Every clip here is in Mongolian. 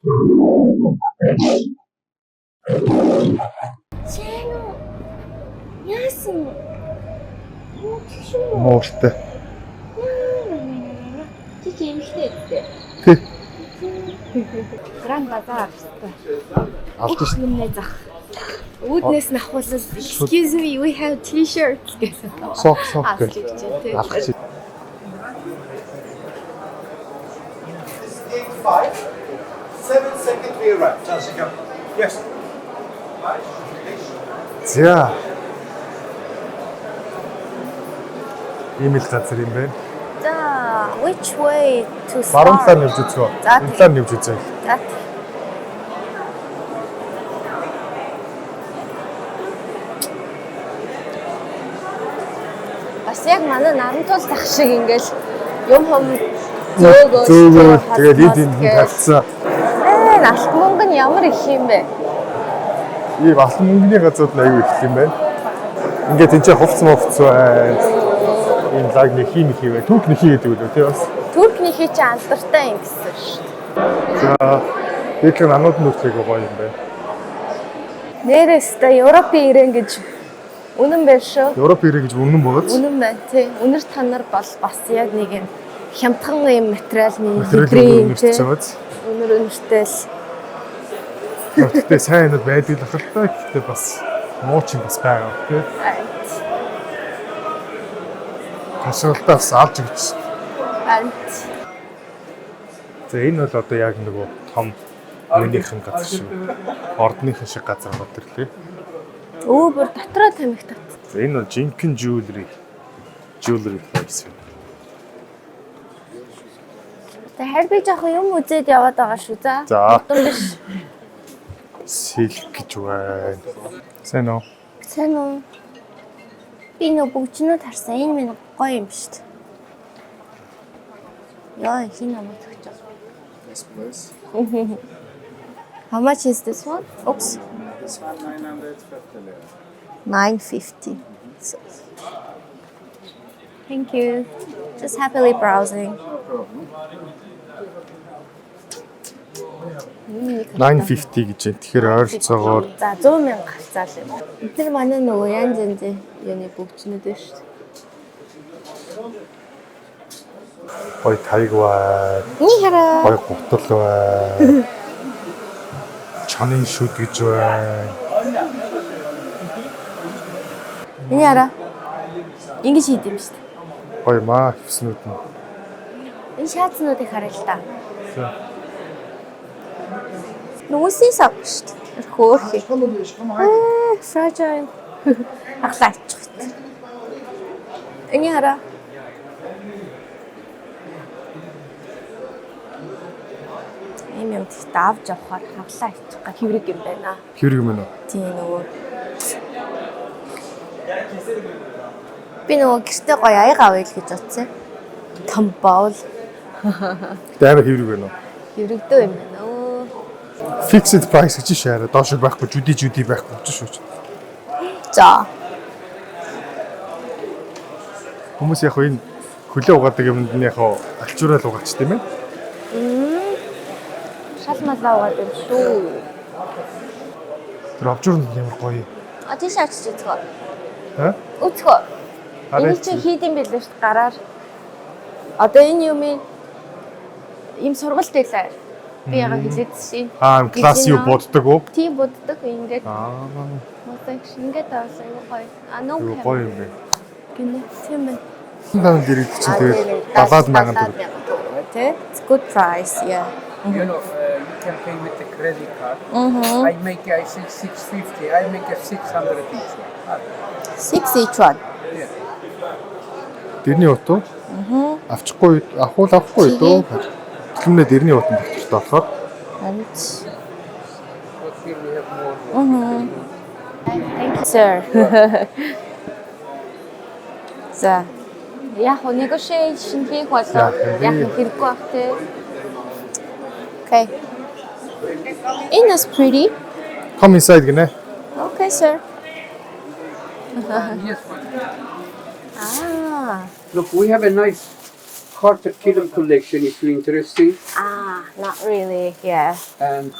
Сайн уу? Яасан? Мууртай. Чи чи эмхтэй үстэй. Тий. Гранд базар авчихсан. Авч шин. Юм зах. Үүднээс нь ахуулал excuse me, we have t-shirts гэсэн. Сок сок Авч гэх. гэж тий. Авах чи. 5, 7 second we arrive. Yes. За. Ийм л газар юм байна. За, which way to start? Баруун талаар нь явж үзье. За, Энэ талаар нь явж үзье. За. Бас яг манай Нарантуул зах шиг ингээл юм хум зөөгөө Зөөгөө тэгээд эд энд нь тавьсан. Ээ, алт мөнгө нь ямар их юм бэ? Ийм алтан мөнгөний газрууд нь аюу их юм байна. Ингээд тэнцээ хувц мувц байна. Ийм лаг нэг хий нэг хий байна. Түүх нэг хий гэдэг үлээ тий бас. Туркний хий чи алдартай юм гэсэн шүү дээ. За, дээдлэг нанууд нь нүртлэг гоё юм байна. Нэрээс та Европын ирэн гэж үнэн байна шүү. Европ ирээ гэж үнэн богоц. Үнэн байна тий. Үнэр танар бол бас яг нэг юм хямдхан юм материалны Материал хэдрийн үнэртэй тий. байгааз. Үнэр үнэртэй л. Гэхдээ сайн юмуд байдаг л ах л та. Гэхдээ бас муу ч юм бас байгаа тий. Ант. Ташралтаа бас алж өгч. Ант. За, энэ бол одоо яг нөгөө том юуныхан газар шиг. Ордныхан шиг газар хөтөрлөө. Өө, бүр дотроо тамхи тат. За, энэ бол жинхэнэ jewelry place юм. Тэ харь би жоохон юм үзээд яваад байгаа шүү, за. За. Удам биш. Silk гэж байна. Сайн уу? Сайн уу? Би нөө бүгжнүүд харсан. Энэ минь гоё юм шүү дээ. Яа, хин намайг төгч байгаа. Yes, please. How much is this one? Oops. This one 950 lira. 950. So, thank you. Just happily browsing. 950 гэж байна. Тэгэхээр ойролцоогоор За, 100 мянга гарцаал юм. Тэр манай нөгөө янз янзын юуны бүгжнүүд байна шүү дээ. гоё таяг байна. Ни хараа. Гоё гутал байна. Чонын шүд гэж байна. Миний хараа. Ингэж хийд юм шүү дээ. Гоё маа хвснүүд нь. Энэ шаацнуудыг харъя л та. За. Нүсийн сав шүү дээ. Хөөхи. Ээ, fragile. Ахлаа ачих. Эний хараа. Ийм юм тэгт авч явахаар хаглаа ичих га хэврэг юм байна. Хэрэг юм уу? Тийм, нөгөө. Би нөгөө гэртээ гоё аяга авъя л гэж бодсон. Том боул. Гэтэ амар хэрэг байна уу? Хэврэгдөө юм байна. Өө. Fixed price гэж шаараа. Доош байхгүй, жүди жүди байхгүй гэж шүү. За. Хүмүүс яг энэ хөлөө угаадаг юмд нь яг алчуурал угаач тийм ээ. Шал малаа угаад юм шүү. Тэр авчуур нь ямар гоё. А, тийш очиж үзгөө. Аа? Үзгөө. Хараа. Энийг чи хийд юм билээ шүү дээ гараар. Одоо энэ юм ийм сургалт байлаа. Би яга хэлээдсэн. Аа, класс юу буддаг уу? Тийм, буддаг ингээд. Аа. Мосаг ингээд авсан, айгуу гоё. А, нөө Юу гоё юм бэ? Гинэ. Тийм байна. Таван дэрэг чинь тэгээд 70 мянган төгрөг. Тий. It's good price, yeah. You can pay with the credit card. I make, I say 650. I make a 600 each one. Ah, Six each one. Yeah. Дэрний утуу? Аа. Авчихгүй, авах уу, авахгүй дөө. Төлмнөө дэрний утан доктортой болохоор And But here we have more. Thank you, sir. За. Яг нь negotiation хийх болоо Яг яг нь хэрэггүй бах тий. Okay. Энэ is pretty. Come inside гинэ. Okay, sir. Yes, ma'am. Аа. Look, we have a nice Carter Killam collection if you're interested. Ah, not really. Yeah. And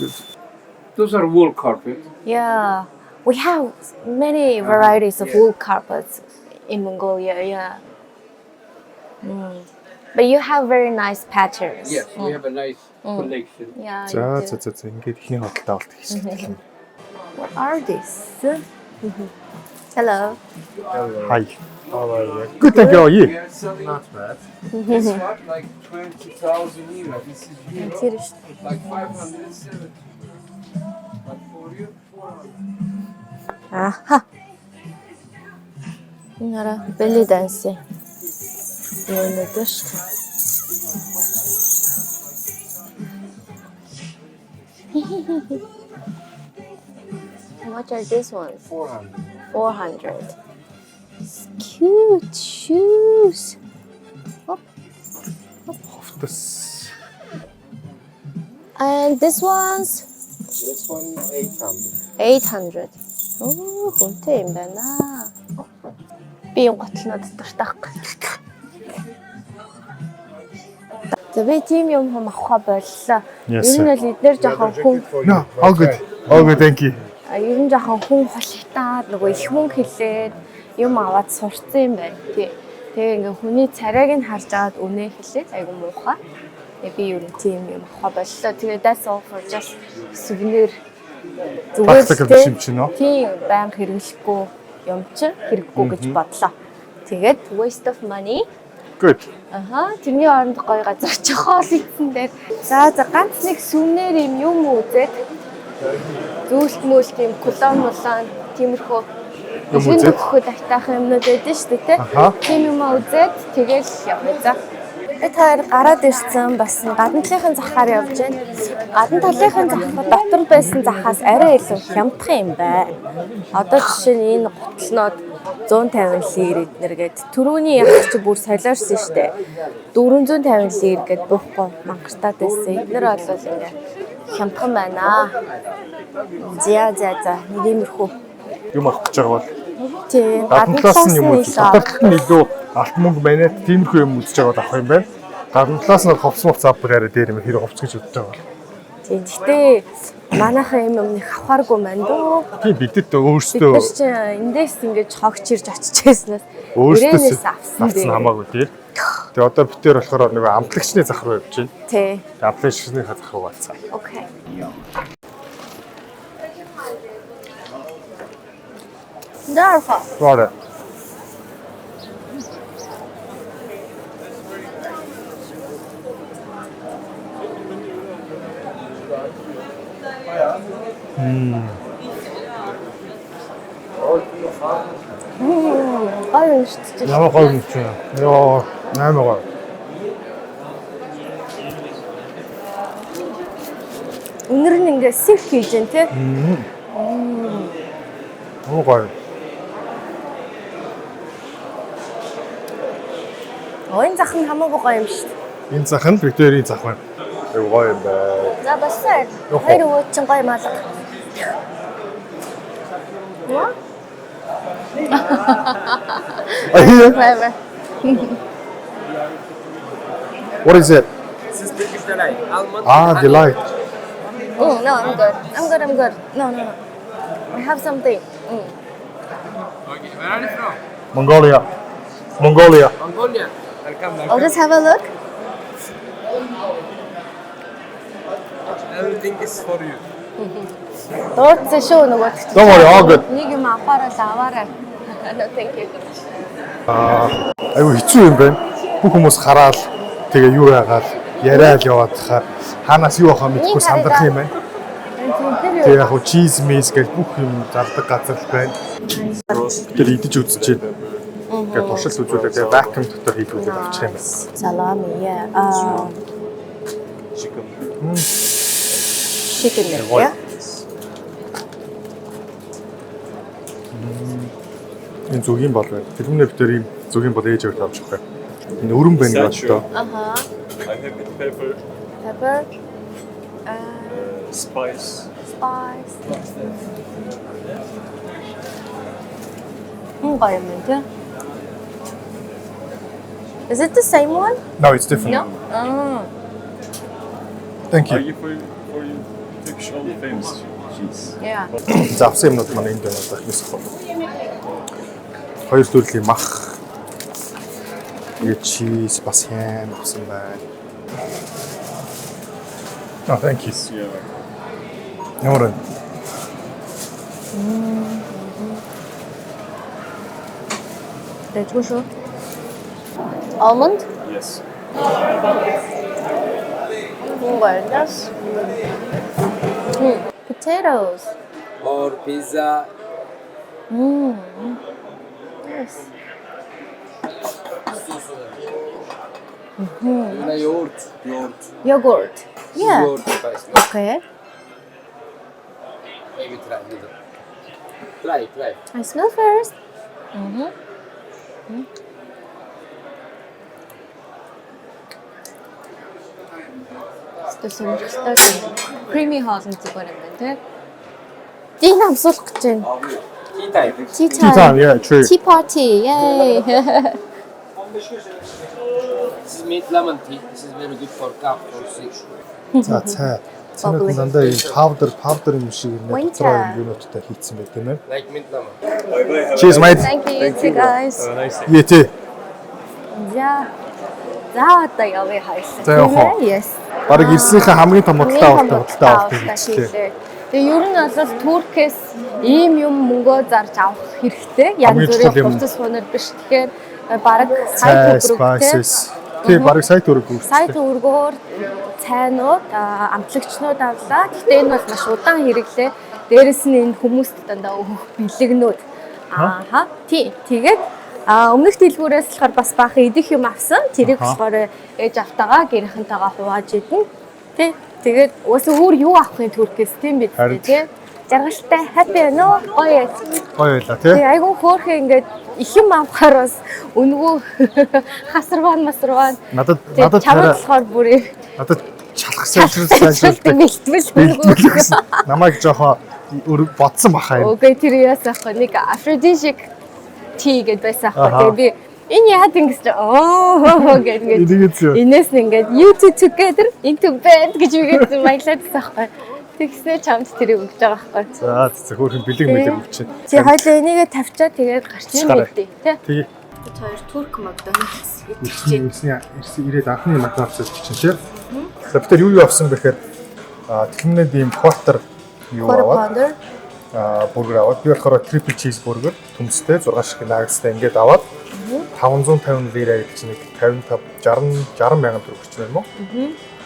those are wool carpet. Yeah. We have many varieties of wool carpets in Mongolia. Yeah. But you have very nice patterns. Yes, we have a nice collection. Yeah. За You do. за за за ингээд эхний худалдаа авалт хийсэн. What are these? Hello. Hi. How are you? Good, thank you. How are We you? are selling not bad. This one like 20,000 lira. This is euro. Тэр шүү. Like 570. But for you, 400. Аха. Энэ араа belly dance. Юунууд шүү. How much are these ones? 400. 400. It's cute shoes. Хувцас. And this one's This one 800. 800. Оо, хүнтэй юм байна. Би юм готлнод дуртай байхгүй. За би тийм юм хум авахаа боллоо. Yes, Ер нь бол эднэр жоохон хүн No, all good. All good, thank you. а, ер нь жоохон хүн хулигтаад нөгөө их мөнгө хэлээд юм аваад сурцсан юм байна. Тий. Тэгээ ингээ хүний царайг нь харж агаад үнэ хэлээд айгу муухай. Тэгээ би ер нь тийм юм авахаа боллоо. Тэгээ that's all for just souvenir. Зүгээр л Practical тий. биш юм чинь нөө. Тийм байнга хэрэглэхгүй юм чинь хэрэггүй гэж бодлоо. Тэгээд waste of money. Good. Аха, тэрний оронд гоё газар очих хоол идсэн дээр. За за ганц нэг сүмнэр юм юм үзээд зүүлт мүлт юм кулон мулан тиймэрхүү Юм юм үзээд? өгөхөд айтайхан юмнууд байдаг шүү дээ, тэ. Аха. Тийм юм а үзээд тэгэл явъя за. Бид хоёр гараад ирсэн бас гадна талынхын захаар явж байна. Гадна талынхын зах дотор байсан захаас арай илүү хямдхан юм байна. Одоо жишээ нь энэ гутлнууд 150 лир эднэр гээд түрүүний яг чи бүр солиорсон шүү дээ. 450 лир гээд буухгүй мангартаад байсан. Эднэр бол ингээ хямдхан байна. За за за нэг иймэрхүү. Юм авах гэж байгаа бол Тийм. гадна талаас нь юм үзэж, илүү дотор талд нь илүү алт мөнгө манайд тиймэрхүү юм үзэж байгаа бол авах юм байна. Гадна талаас нь ховс мовц авах арай дээр юм хэрэг ховц гэж бодож байгаа бол. Тийм. Гэтэ манайхан юм юм их авахааргүй маань дөө. Тийм бидэд Бид өөрсдөө нар чинь эндээс ингэж хогч ирж очиж байснаас өөрсдөөс ирээнээс авсан авсан дээ. хамаагүй дээр. Тэгээ одоо бид тэр болохоор нөгөө амтлагчны зах руу явж байна. Тий. Тэгээ амтлагчны зах руу галцаа. Окей. Дарфа. Right. Гоё юм шүү дээ. Ямар гоё юм чи. Йоо, амар гоё. Өнөр нь ингээ сэх хийж гэн тий. Ямар гоё. Ойн зах нь хамаагүй гоё юм шүү дээ. Энэ зах нь л Викторийн зах байна. Айгу гоё юм байна. За болсон. Явах уу? Хоёр өвөө чинь гоё малга. Яа? Ah, Бай бай. What is it? This is Turkish delight. Almond. Ah, honey. delight. Oh, no, I'm good. I'm good. I'm good. No, no, no. I have something. Mm. Okay, where are you from? Mongolia. Mongolia. Mongolia. Welcome, welcome. I'll just have a look. Everything is for you. Дуудсан шүү нөгөө. Don't worry, all good. Нэг юм авахаараа л аваарай. No, thank you. Аа, айгу хэцүү юм байна. Бүх хүмүүс хараал тэгээ юу яагаал яриад яваад хахаар хаанаас юу авах мэдэхгүй сандрах юм байна. Тэгээ яг хуу чиз миз гэж бүх юм зардаг газар л байна. Тэр идэж үзчихээд тэгээ туршилт үзүүлээд тэгээ вакуум дотор хийж үзээд авчих юм байна. Salami, yeah. Chicken. Chicken neck, Гоё. yeah. Энэ зүгийн бол байна. Тэрмнээ бид тэр ийм зүгийн бол ээж авч авчих байх. Энэ өрөн байна гэж бодлоо. Аха. I have with pepper, Pepper, spice. spice. Мм гоё юм байна, тий? Is it the same one? No, it's different. No. Ah. Thank Are you. you for you Turkish all famous cheese? Yeah. За, авсан юмнууд маань энд байна одоо ихнээс хол. Хоёр төрлийн мах. Тэгээ cheese бас ham авсан байна. Oh, thank you. Yeah. Ямар вэ? Дэжгүй шүү. Almond? Yes. Buenas. Potatoes. Or pizza. Yes. You yoğurt. Yoğurt. Yogurt. Yeah. Yoğurt spice. Okay. Maybe try little. Try, try. I smell first. Mm-hmm. Сонирхолтой creamy хоолн зүгээр юм байна тий. Энэ амсуулах гэж байна. Tea time. Tea Tea time. time, yeah, true. Tea party. Yay. This is mint lemon tea. This is very good for cough, for sick. За, цай. Цайнууд Bubbly. нь дандаа ийм powder юм шиг юм Winter. дотроо юм юунуудтай хийцэн байт тийм ээ. Like mint lemon. Bye bye. Cheers, mate. Thank you, you too guys. Have a nice day. You too. За. За одоо явъя хоёлаа. За, явах уу? Yes. Бараг ирсэнийхээ хамгийн том худалдаа авалт худалдаа авалт хийчихлээ. хийлээ. Тэгээ ер нь бол Туркээс ийм юм мөнгөө зарж авах хэрэгтэй. Янз Хамгийн бүрийн чухал юм. хувцас хунар биш. Тэгэхээр бараг сая Цай, төгрөг тий. spices. Тий, бараг сая төгрөг Сая үргэлжлээ. төгрөгөөр цайнууд, амтлагчнууд авлаа. Гэхдээ энэ бол маш удаан хэрэглээ. Дээрэс нь энэ хүмүүст дандаа өгөх бэлэгнүүд. Ааха. Тий. Тэгээд өмнөх дэлгүүрээс болохоор бас баахан идэх юм авсан. Тэрийг Аха. болохоор ээж автагаа гэрийнхэнтэйгээ хувааж идэнэ. Тий. Тэгээд угаасаа өөр юу авах юм Туркээс тийм биз дээ Харин. тий. Жаргалтай happy байна уу? Гоё. Гоё байлаа тий. Тэгээ айгүй хөөхөө ингээд их юм авахаар бас үнгүү хасарван масарван. Надад Тэгээд надад чамд тариа болохоор бүр юм надад чалах сайжруулсан сайжруулдаг бэлтгэл бэлтгэл гэсэн. Намайг жоохоо өр бодсон баха юм. Үгүй тэр яасан аахгүй нэг aphrodisiac tea гэд байсан аахгүй. Аха. Тэгээ би энэ яад ингэс чи оо гэд ингээд Энийг зөө. энэс нь ингээд you two together into bed гэж үгээд маяглаад байсан аахгүй. Тэгснээ чамд тэрийг өгч байгаа аахгүй. За зэ хөөрхөн бэлэг мэлэг өгч. Тий хоёлаа энийгээ тавьчаа тэгээд гарч Гараа. мэдээ тий. Тэгээ Бид хоёр турк Макдональдс ирсэн ирсэн ирсэн ирээд анхны Макдональдс чинь тий. За бид тэр юу авсан бэхээр тэлмнээд ийм quarter юу Quarter аваад pounder. Бургер аваад би болохоор triple cheese burger төмстэй 6 шиг наггетстай ингээд аваад 550 лира гэдэг чинь нэг 55 60 60 мянган төгрөг орчим юм уу?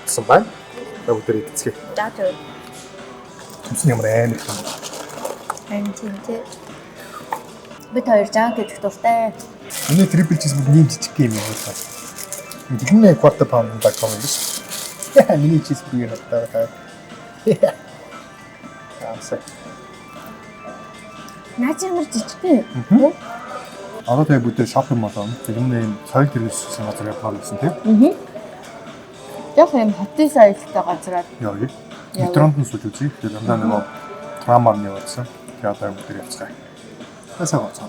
Гэсэн байна. За бүгдээр идцгээе. За тэр. Төмс нь ямар амар их юм. Харин тийм тий. Бид хоёр жан гэдэг дуртай. Миний triple cheese бүр ийм жижиг юм байна. Дэлхний quarter pound нь баг том юм биш. Миний cheese burger надад байна. Аасаа. Наа чи ямар жижиг юм. Одоо тэгээ бүгдээ shopping mall орно. Дэлхний ийм соёл хэрэгссэн газар явмаар байсан тийм. Яг юм хотын соёлтой газраар. Явъя. Метронд нь сууж үзье. Тэгээ дандаа нөгөө трамаар нь явуулсан. Тэгээ одоо бүгдээ явцгаая. Тасаа гоцоо.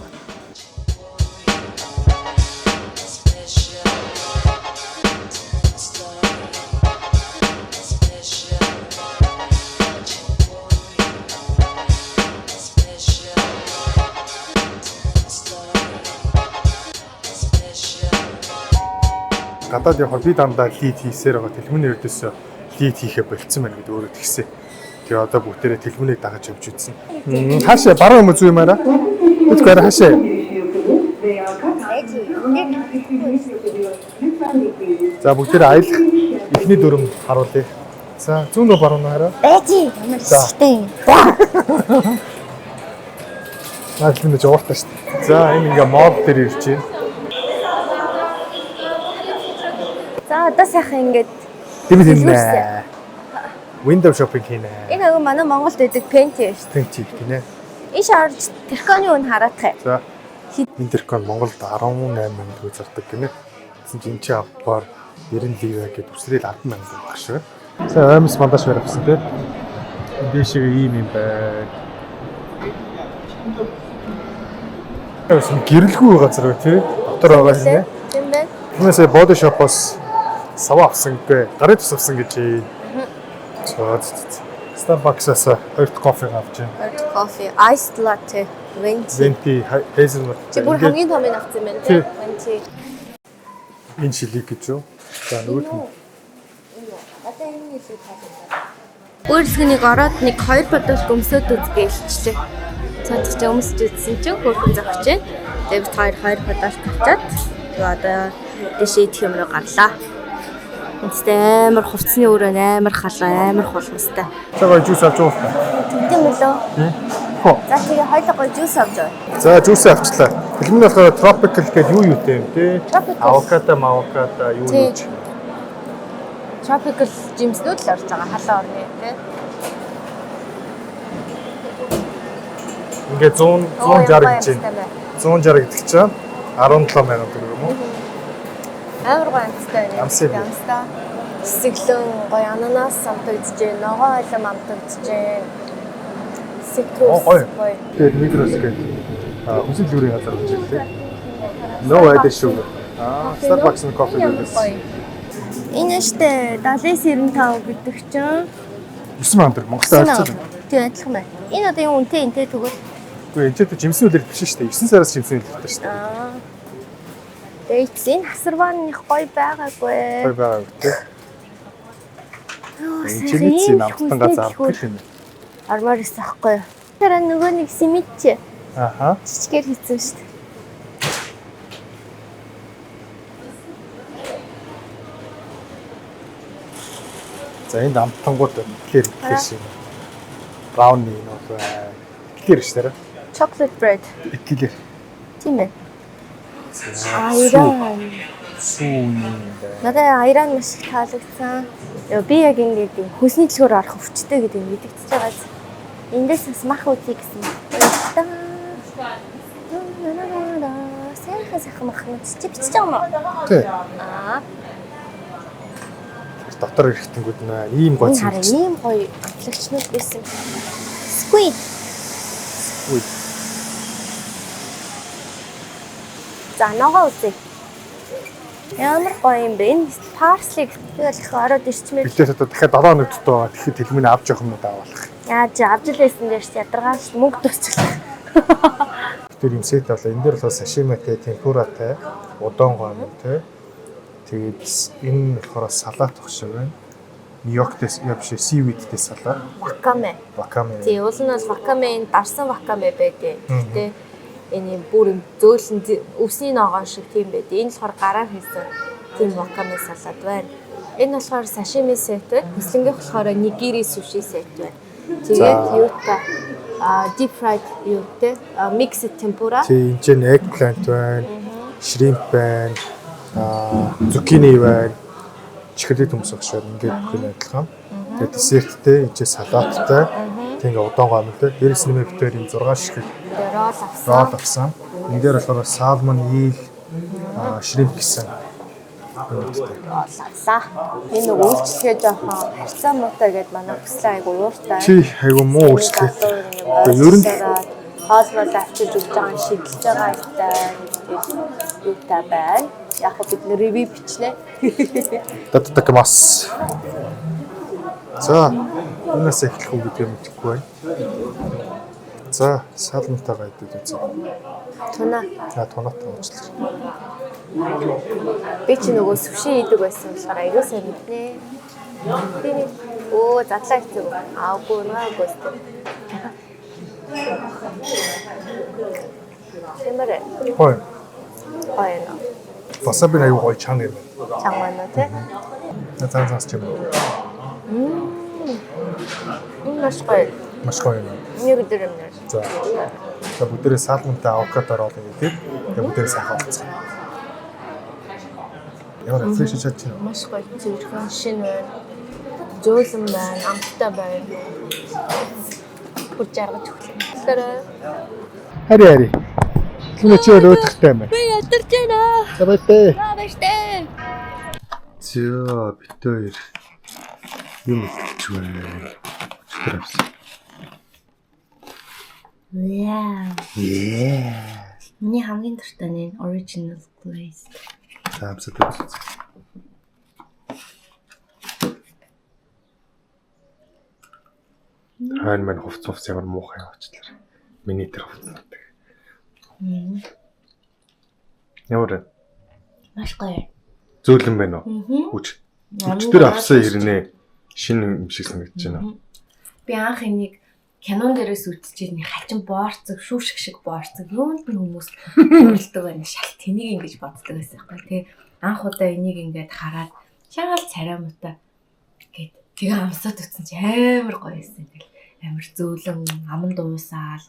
Гадаад явахаар би дандаа lead хийсээр байгаа. Тэлмэний ердөөсөө lead хийхэ болцсон байна гэдэг өөрөө тэгсэн. Тэгээ одоо бүгдээрээ тэлмэнийг дагаж явж үзсэн. Хаашаа баруун юм уу зүү юм араа? Үгүй арай хаашаа. За бүгдээрээ аялах эхний дүрм харуулъя. За зүүн үү баруун уу хараа? Бэжи ямар За. жижигтэй юм. Наа тэлмэний жууртай шүү дээ. За энэ ингээ мод дээр ирж байна. За одоо сайхан ингээд Тийм тийм Дэлгүүрсээ. нэ. Window shopping хийнэ. энэ агуу манай Монголд байдаг пенти шүү Тэнч гинэ. дээ. Иш орж тэрконы үн хараадах юм. За. Энэ тэркон Монголд 18 мянган төгрөг зардаг гинэ. Тэгсэн чинь энэ чи авахар 90 лира гэдээ үсрээл 10 мянган төгрөг багш байна. За оймс мандаш барь авсан тий. Энэ дээшээ ийм юм байна. Яасан гэрэлгүй газар бай тий. Дотор байгаа юм. Тийм байна. Түүнээсээ Body Shop-оос саваа авсан гэ. Гарын тус авсан гэж. За. Starbucks-аас хоёр дахь кофе авч байна. Хоёр дахь кофе, iced latte, venti. Venti hazelnut. Чи бүр хамгийн томыг авсан юм байна Тий. тий. Venti. Энэ шилийг гэж юу? За нөгөөх нь Одоо энэ илүү таалагдав. Өөрсгөнийг ороод нэг хоёр бодол өмсөд үзгээ илчлээ. Цаад чи өмсөж үзсэн чинь хөөрхөн зогсож байна. Тэгээд бид хоёр хоёр бодолт авчаад тэгээ одоо дэшээ идэх юм руу гарлаа. Энэстэй амар хувцсны өрөө нь амар халуун, амар хулмастай. За гоё juice авч байгаа. Тэгдэм мөлөө. Хөө. За тэгээ хоёлоо гоё juice авч яваа. За juice авчлаа. Бэлмэн болохоор tropical гэдэг юу юутэй юм те? Tropical. Авокадо, авокадо юу Тий. юу ч. Tropical жимснүүд л орж байгаа халуун орны тий. Ингээ 100 160 гэж байна. 160 гэдэг чинь 17,000 төгрөг юм уу? Амар гоё амттай байна. Амсан юм. Амстай. Сэглэн гоё ананас амтагдж байна. Ногоон алим амтагдж байна. Цитрус Оо, гоё. гоё. Тэгээд Migros гэдэг хүнсний дэлгүүрийн газар орж ирлээ. No added sugar. Аа, Starbucks-ын кофе гэдэг. Энэ штэ 79.95 гэдэг чинь 9,000 төгрөг Монголд ойрцол. Тийм адилхан байна. Энэ одоо юм үнэтэй энтэй тэгвэл Үгүй энэ ч жимсний үлрэлт биш шүү дээ. 9 сараас жимсний үлрэлт шүү дээ. аа. Dates энэ хасарван их гоё байгаагүй. Гоё байгаа үү те. Энэ чинь зин амттан газар авах юм. Армаар исэн аахгүй юу? Тэр нөгөө нэг симит чи Аха. жижигээр хийсэн шүү дээ. За энд амттангууд эклер эклер шиг. Брауни энэ бол эклер шүү дээ. Chocolate bread. Эклер. Тийм ээ. Айран. Сүүн юм байна. Надад айран маш их таалагдсан. Йоо би яг ингээд юм хөлсний дэлгүүр орох өвчтэй гэдэг юм мэдэгдэж байгаа биз. Эндээс бас мах үзье гэсэн. Баярлалаа. Сайхан сайхан махнууд чи бичиж байгаа юм уу? Тий. Аа. Дотор ирэхтэнгүүд нэ ийм гоё Энэ хараа цэвэрлж. ийм гоё амтлагчнууд байсан. Squid. Үгүй. За ногоо үзье. Ямар гоё юм бэ? Энэ parsley би бол их ороод ирчмээр. Билет одоо дахиад 7 хоног дутуу байгаа. Тэгэхээр тэлмэний авч явах юмнууд аваалах. Яаж авч л байсан дээр чи ядаргааш мөнгө төсчлээ. Тэр юм сет авлаа. Энэ дээр болохоор сашимитэй, темпуратай, удон гомтой. Тэгээд энэ болохоор салат баг шиг байна. Нью-Йорктэс яа биш seaweed-тэй салат, Вакаме. вакаме. Тий, уул нь бол вакаме энэ дарсан вакаме байдаг. Гэтэ энэ юм бүр юм зөөлөн өвсний ногоон шиг тийм байдаг. Энэ болохоор гараар хийсэн тийм вакаме салат байна. Энэ болохоор сашими сет байна. Хүслэнгийнх болохоор нигири суши сет байна. Тэгээд За. юутай а deep fried юутай mixed tempura. Тий, энэ чинь eggplant байна, shrimp байна, zucchini байна. Чихэрлэг төмс багш байна. Ингээд бүх юм адилхан. Тэгээд десерттэй, энэ чинь салаттай. Тэг ингээ удон гомтой. Дээрээс нэмээ битээр юм 6 ширхэг Тэгээд ролл авсан. ролл авсан. Энэ дээр болохоор salmon, eel, shrimp гэсэн юмтай. Ролл авлаа. Энэ нэг үйлчлэгээ жоохон харьцаа муутай гэдээ манай хүслээ айгу ууртай. Чи айгу муу үйлчлээ. Тэгээ ер нь хоол мол авчиж өгч байгаа юм шидэлж байгаа юмтай нэг юутай байна. Яг хөө бид нэр ревю бичнэ. Татакмас. За, юунаас эхлэх үү гэдгээ мэдэхгүй байна. За, салмтайгаа идэж үзье. Туна. За, тунатай уучлаа. Би чи нөгөө сүши идэг байсан болохоор айгуу сайн мэднэ. Би нэг өө задлаа хэцүү. Аагүй наагүй өстө. Тэмэр Хой. гоё нөө. Васаби аюу гоё чанга юм байна. Чанга байна уу те? Зан занс ч юм уу. Энэ маш гоё. Маш гоё юм. Нэг өдөр юм нэр. За. За бүгдээрээ салмонтай авокадо ролл идээд тэгээ бүгдээрээ сайхан олцсон. Ямар фрэш чадж байна. Маш гоё цэвэрхэн шин байна. Зөөлөн байна, амттай байна. Бүр жаргаж өглөө. Тэгэхээр Хари хари. Түнэ чи өөр өөдөхтэй юм байна. би ядарч байна. За баяртай. За баяртай. За бит хоёр юм идэж байна. Өчтөр авсан. Яа. Yeah. Миний хамгийн дуртай нь original glazed. За амсаад үзье. Хойно маань хувц хувц ямар муухай яваачлаа. Миний тэр хувцснууд. Ямар вэ? Маш гоё. Зөөлөн байна уу? Үч. Өчтөр авсан хэрнээ шинэ юм шиг санагдаж байна. Би анх энийг кинон дээрээс үзчихээд нэг хачин боорцог, шүүшиг шиг боорцог юунд нь хүмүүс хөрөлдөг байна. Шал тэнийг ингэж боддог байсан байхгүй тий. Анх удаа энийг ингээд хараад шагаал царай муутай гэд тэгээ амсаад үтсэн чи амар гоё байсан. Ингээл амар зөөлөн, аман дуусаал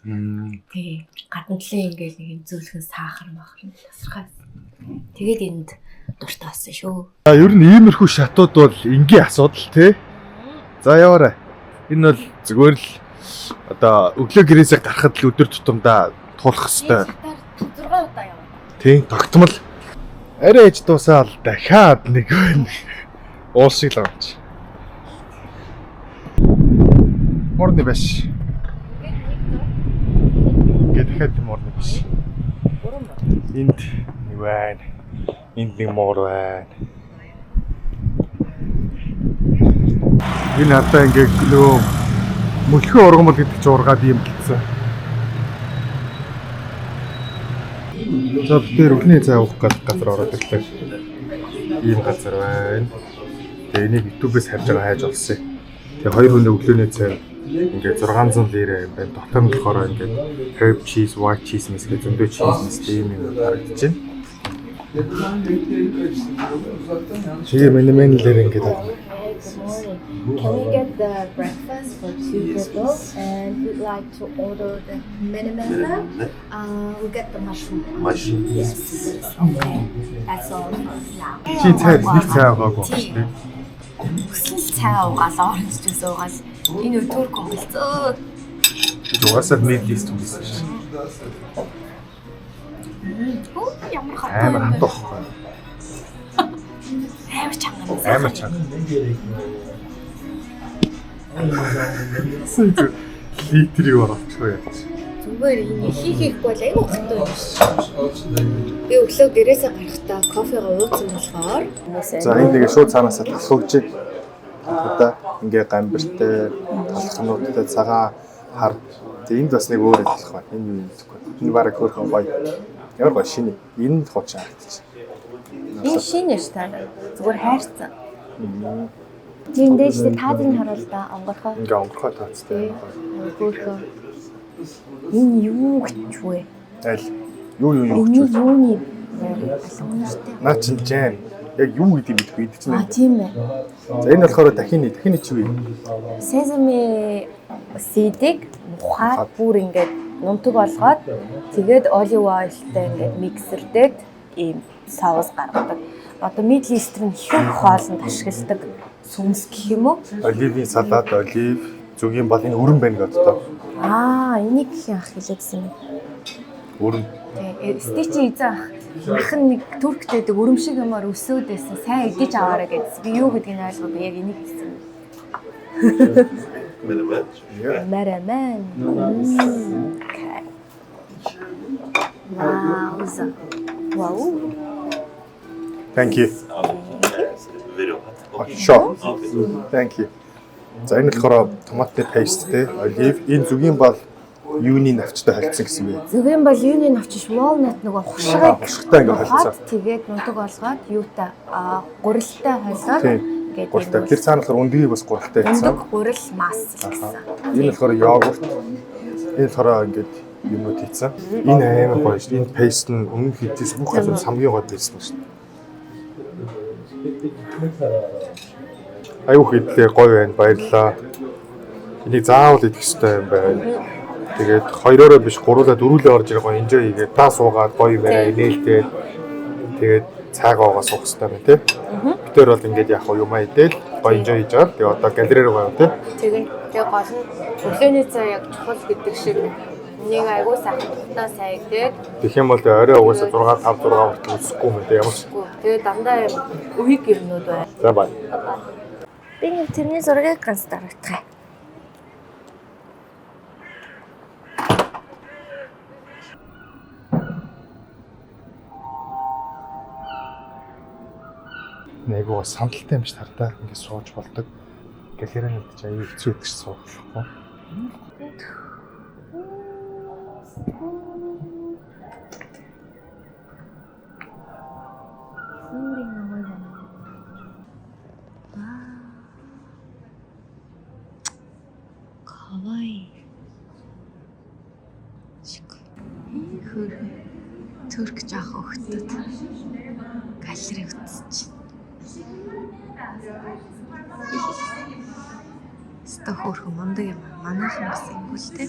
тий. Гадна талын ингээл нэг юм зөөлхөн сахар махар нь тасархай. Тэгээд энд дуртай болсон шүү. За ер нь иймэрхүү шатууд бол энгийн асуудал тий. За яваарай. Энэ бол зүгээр л одоо өглөө гэрээсээ гарахад л өдөр тутамдаа туулах хэвээр. 6 удаа яваа. Тийм тогтмол. Арай ээж дуусаал дахиад нэг байна. Уул шиг л авч. Морны биш. Ингээд дахиад морны биш. Энд нэг байна. Энд нэг муур байна. Энэ хатаа ингээд нөгөө мөлхөө ургамал гэдэг чинь ургаад юм гэлсэн. За бид нэр өвлний цай уух гал газар ороод ирлээ. Ийм газар байна. Тэгээ энийг YouTube-ээс харж байгаа хайж олсон. Тэгээ хоёр хүний өглөөний цай ингээд 600 лира юм байна. Дотор нь болохоор ингээд herb cheese, white cheese мэс гэх зөндөө cheese мэс ийм юм харагдаж байна. Тэгээ менеменлэр ингээд байна. Can we get the breakfast for two people? And we'd like to order the menemena. We get the mushroom. Mushroom. Yes. Okay. That's all for now. Чи цай нэг цай аваагүй байна шүү дээ. Хүсэл цай уугаал, orange juice уугаал. Энэ өдөр хөлцөө. Угаасаа Middle East үлсэн шүү. Оо ямар хатуу Амар юм бэ? хатуу байхгүй. Амар чанга. Амар чанга. Литрийг оруулчихгүй яаж. Зүгээр энэ хийх хийхгүй бол айгүй хатуу юм шиг. Би өглөө гэрээсээ гарахдаа кофегаа ууцсан болохоор За энэ тэгээ шууд цаанаасаа талх өгч. Одоо ингээ гамбиртай, талхнуудтай цагаан хар. Тэгээ энд бас нэг өөр талх байна. Энэ юу юм гэхгүй. Энэ бараг хөөрхөн гоё. Ямар гоё шинэ. Энэ л хуучин харагдчих. Энэ шинэ ш та. Зүгээр хайрцан. Тийм дээш тэ таазыг харуул да онгорхоо. Ингээ онгорхой таацтай. Хөөхөө. Энэ юу гэж вэ? Аль юу юу юу Энэ гэж. юуны алгамжтай. Наа чин жам. Яг юу гэдгийг мэдэхгүй идэв чинь. А тийм ээ. За энэ болохоор дахины дахины чи юу? Sesame seed-ийг мухаад бүр ингээд нунтаг болгоод тэгээд olive oil-тай ингээд миксердээд ийм соус гаргадаг. Одоо Middle Eastern ихэнх хоолнд ашигладаг сүмс гэх юм уу? Оливын салат, олив, зүгийн бол энэ өрөн байна гэдэг одоо. Аа, энийг гэх ах хэлээдсэн юм. Өрөн. Тэ, стичи эзэн ах ах нь нэг туркт байдаг өрөм шиг юмар өсөөд байсан. Сайн идэж аваарай гэдсэн. Би юу гэдгийг нь ойлгоогүй яг энийг хэлсэн. Menemen. Menemen. Okay. Wow. Wow. Thank you. Very hot. Okay. Sure. Okay. Thank you. За энэ болохоор томатны paste те, олив, энэ зүгийн бол юуны навчтай холцсон гэсэн бэ? Зүгийн бол юуны навчиш walnut нөгөө хушгыг Хушигтай ингээ холцсон. Тэгээд нутаг болгоод юутай гурилтай холиод Тийм. ингээд Гурилтай. Тэр цаана болохоор өндгийг бас гурилтай хийсэн. өндөг гурил мас гэсэн. Энэ болохоор йогурт. Энэ болохоор ингээд юмнууд хийсэн. Энэ амар гоё шүү. Энэ paste нь өмнө хийжсэн бүх газар хамгийн гоё paste нь шүү. Аюух идлээ гоё байна. Баярлалаа. Энийг заавал идэх ёстой юм байна. Тэгээд хоёроороо биш гуруулаа дөрүүлээ орж ирэх гоё enjoy хийгээд та суугаад гоё юм яриа инээлтэй. Тэгээд цайгаа уугаа суух ёстой байна тий. Бид тэр бол ингээд яг юм аа идэл гоё enjoy хийж байгаа. Тэгээд одоо галерей руу гоё тий. Тэгээ тэгээ гол нь өглөөний цай яг чухал гэдэг шиг нэг айгуу сайхан тухтаа сайн идээд Тэгэх юм бол орой угаасаа 6 5 6 хүртэл үсэхгүй юм тий ямар ч. Тэгээ дандаа юм үеиг юмнууд байна. За бай. Би нэг тэрний зургийг ганц дарагдах. Айгуу сандалтай юм шиг тардаа ингээд сууж болдог. Галерейнууд ч аюу хэцүү байдаг ш суухгүй. Нүрийн нөгөө юм. Кавай. Шик. Хөөрхөн. Турк жоох өгтөд. Галерей үзэж. Өстө хөөрхөн мундаг юм. Манайхан бас ингэвэл те.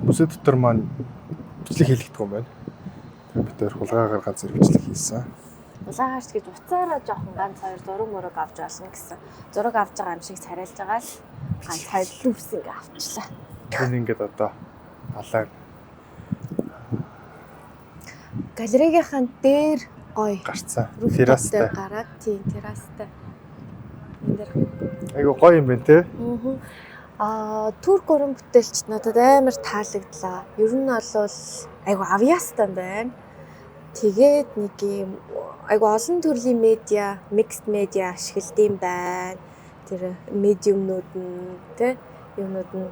Музей дотор маань бичлэг хийлэгдэх юм байна. Тэгээд бид тэр хулгайгаар ганц зэрэг бичлэг хийсэн. Улаагаарч гэж уцаараа жоохон ганц хоёр зураг мөрөг авч болно гэсэн. Зураг авч байгаа юм шиг царайлж байгаа л ганц хоёр лүвс ингээ авчлаа. Энэ ингээд одоо далайн Галерейгийнхэн дээр гоё гарцсан. rooftop Террастай. дээр гараад тийм террастай. Энэ дээр Айгуу гоё юм байна те. Аа, турк уран бүтээлч надад амар таалагдлаа. Ер нь бол айгу авьяастай байна. Тэгээд нэг юм айгу олон төрлийн медиа, mixed media ашигладаг байна. Тэр медиумнууд нь тэ юмнууд нь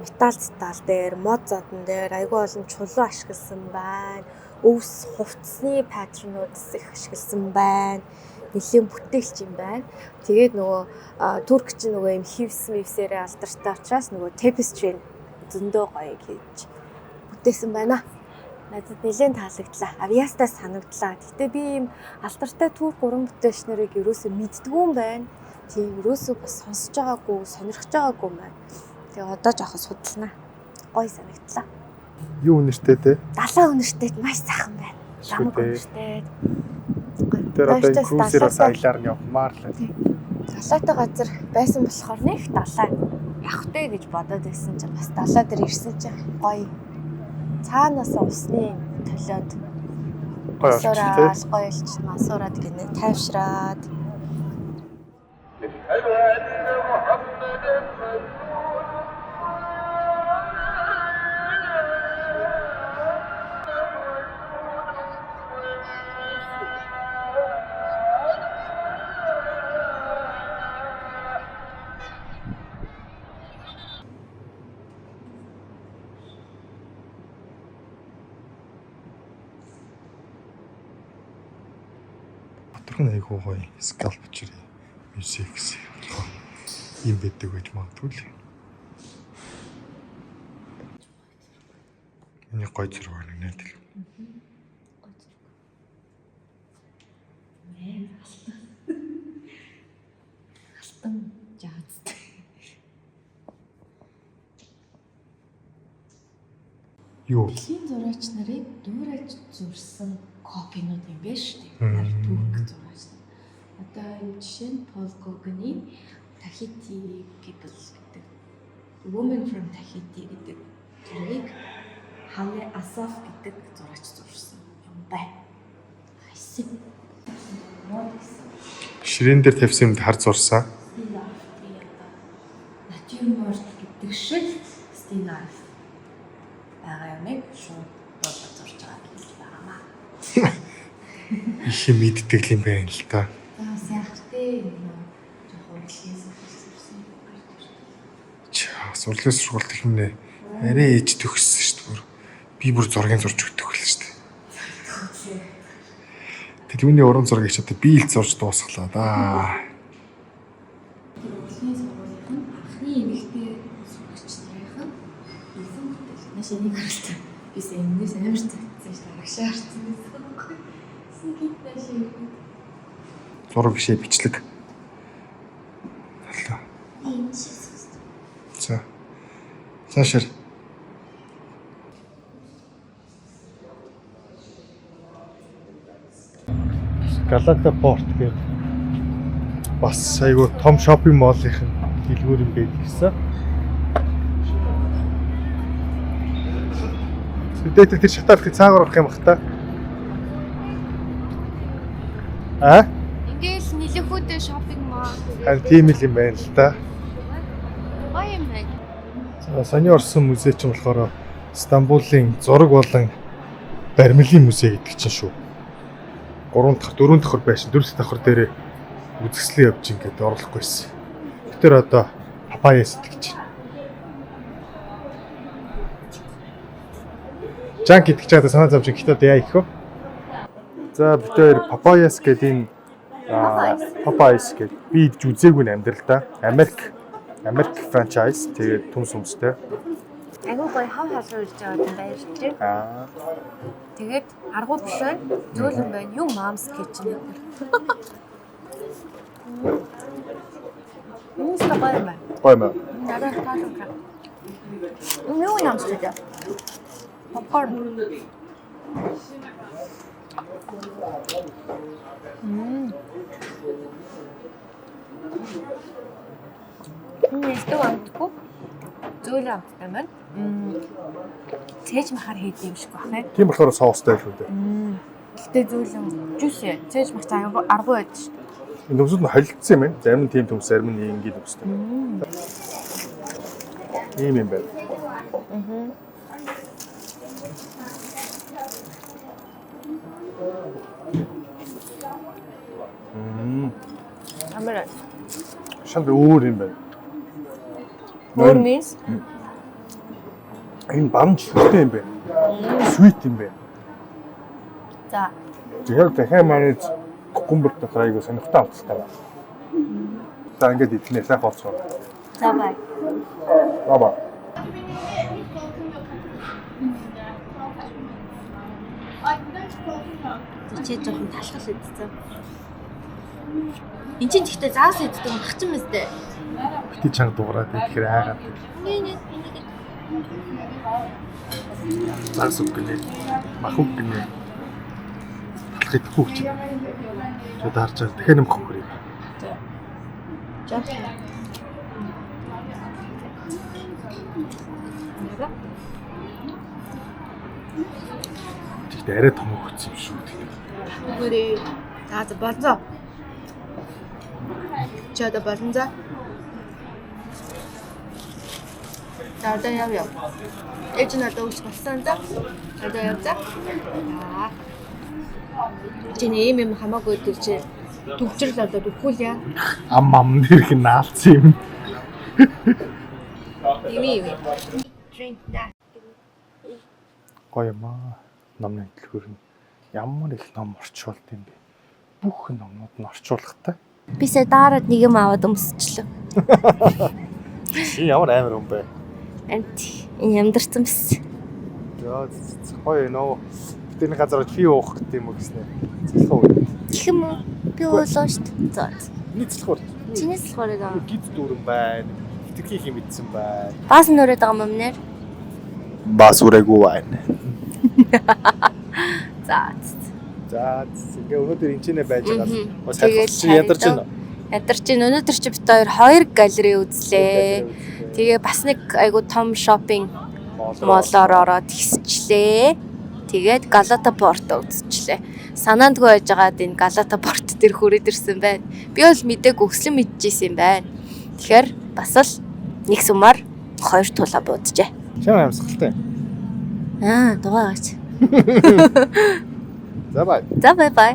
металл цэтал дээр, мод зодон дээр айгу олон чулуу ашигласан байна. Өвс хувцсны паттернууд их ашигласан байна. Нэлийн бүтээлч юм байна. Тэгээд нөгөө Турк чинь нөгөө юм хивс мивсээрээ алдартай учраас нөгөө tapestry зөндөө гоё хийж бүтээсэн байна. Надад нэлээд таалагдлаа. Авьяастай санагдлаа. Гэтэ би ийм алдартай турк уран бүтээлч нарыг ерөөсөө мэддэггүй юм байна. Тийм ерөөсөө бас сонсож байгаагүй, сонирхож байгаагүй юм байна. Тэгээ одоо жоохон судалнаа. Гоё санагдлаа. Юу нэртэй те? Далайн үнэртэй маш сайхан байна. Шүү Ламаг дээ. үнэртэй. Гоё. Тэр одоо энэ Баяртай круизээр бас далайтай. аялаар нь явмаар л байна. Далайтай газар байсан болохоор нэг далай явах тэ гэж бодоод байсан чинь бас далай дээр ирсэн чинь гоё. Цаанаас усны толиод Гоё болчих те. мансуураад гоё болчих мансуураад гинэ тайвшраад. Доторх нь айгуу гоё sculpture music гэсэн юм байдаг байж магадгүй л. Миний гоё зураг байна нэ тэр. Алтан жаазтай. Юу? Дэлхийн зураач нарыг дуурайж зурсан копинууд юм байна шүү дээ. Нар турк зураач нар. Одоо энэ жишээ нь Пол Гогены Tahiti People гэдэг Woman from Tahiti гэдэг зургийг Хаме Асаф гэдэг зураач зурсан юм байна. Хайсан. Мод гэсэн. Ширээн дээр тавьсан юмд хар зурсан. Still life би одоо натюрморт гэдэг шиг still life байгаа юмыг шууд бодож зурж байгаа гэж байгаамаа. Их юм мэддэг юм байна л та. За бас яах вэ? Энэ жоохон урлагийн сурсан юм гарч ирсэн. Чаа, сурлын сургалт гэх юм нэ. Арай ээж төгссөн шүү дээ. Бүр. Би бүр зургийн зурж өгдөг л шүү дээ. Тэр юуны уран зургийг ч одоо би л зурж дуусглаа да. Тэр урлагийн сургуулийн анхны эмэгтэй сурагч нарын Энэс энэс амар цацсан шүү дээ. Арагшаа харсан байсан байхгүй. Тэсэн гинт наашаа ирээд. Зураг бишээ бичлэг. Аллаа. Энэ шиг сонсдог. За. Цаашаар. Галата Порт гэдэг бас айгүй том shopping mall-ийн дэлгүүр юм байдаг гэсэн. Тэдээ тэр шатаалхыг цаагаар орох юм бах та. А? Ингээл нэлэхүүдээ shopping mall. Харин тийм л юм байна л да. Гоё юм байна. За, Саяны орсон музей чинь болохоор Стамбулын зураг болон баримлын музей гэдэг чинь шүү. 3 дахь 4 давхар байшин 4 давхар дээрээ үзэсгэлэн явж ингээд орлохгүй байсан. Тэр одоо Папаяс гэдэг чинь. Жанк гэдэг чинь одоо санаа зовж гэхдээ одоо яа их вэ? За бид хоёр Папаяс гэдэг энэ Папаяс гэдэг би идэж үзээгүй нь амьдралдаа. Америк Америк франчайз тэгээд төмс өмстэй. Айгуу гоё хав халуун ирж байгаа юм баярлж байна. Аа. Тэгээд аргуу биш байна. Зөөлөн байна. Юу mom's kitchen гэдэг. Үүс та гоё юм байна. Гоё юм. Надад таалагдсан. Юу намсч вэ? Попкорн. Мм. Илүү амтгүй. Зөөлөн амттай байна. Мм. Цээж махаар хийдэг юм шиг байна. Тийм болохоор соустай л үү дээ. Гэтэ зөөлөн juicy. Цээж мах цаа аргуу байдаг шүү. Энэ төмсүүд нь холилдсон юм байна. Зарим нь тийм төмс, зарим нь энгийн төмстэй. Ийм юм байна. Амар. Шал өөр юм байна. Өөр means Энэ баруун чихэртэй юм байна. Sweet юм байна. За. Тэгэхээр дахиад манайд cucumber дотор айгуу сонирхтой амттай байна. За ингээд иднэ сайхан орцгоо. За бай. Баба. Чи жоохон талхал идсэн. Энд чинь гэхдээ заас иддэг юм хачин мэт дээ. Бити чанга дуурайд идэхээр айгаад. Нэ нэ энийг Загас үг гинэ. Мах үг гинэ. Талах идэхгүй гэж. Чод харж байгаа. Дахиад нэмэх хөрийг. жоо. Тэгтээ арай том өгсөн юм шүү. Үгээрээ. За за болзоо. Чи одоо болон за. За одоо яв яв. Ээж нь одоо өсөх болсон за. Одоо яв за. За. Чиний ийм юм хамаагүй өдөр чи төгжрөл одоо өгөхгүй яа. Ам ам нэр их наалцсан юм. Ийм юм. Drink that. Гоё юм аа. Номны дэлгүүр нь ямар их ном орчуулд юм бэ? Бүх номнууд нь орчуулгатай. Бисээ daarад нэг юм аваад өмсчлээ. Чи ямар амар юм бэ? Ант энэ ямдарсан биз. Яа гоё нөө. Бидний газар очиж пив уух гэдэг юм уу гэснэ. Цэлхүү үү? Гэх юм уу? Би уулаа шүү дээ. За. Миний цэлхүүр. Чиний цэлхүүр байгаа. Гид дүүрэн байна. Хитрхи их юм идсэн байна. Баас нүрээд байгаа юм нэр. Бас үрээгүй байна. За. За ингээ өнөөдөр энэ ч нэ байж байгаа. Бас Тэгэл чи ядарч байна. Ядарч байна. Өнөөдөр чи бид хоёр хоёр галерей үзлээ. Тэгээ бас нэг айгу том shopping mall-оор ороод хэсчлээ. Тэгээд Галата Порт үзчихлээ. Санаандгүй байжгаад энэ Галата Порт дээр хүрээд ирсэн байна. Би бол мдээгүй өслөн мэдчихсэн юм байна. Тэгэхээр бас л нэг сумаар хоёр тулаа бууджээ. Чам амьсгалтай. Аа, дугаагач. За бай. За бай бай.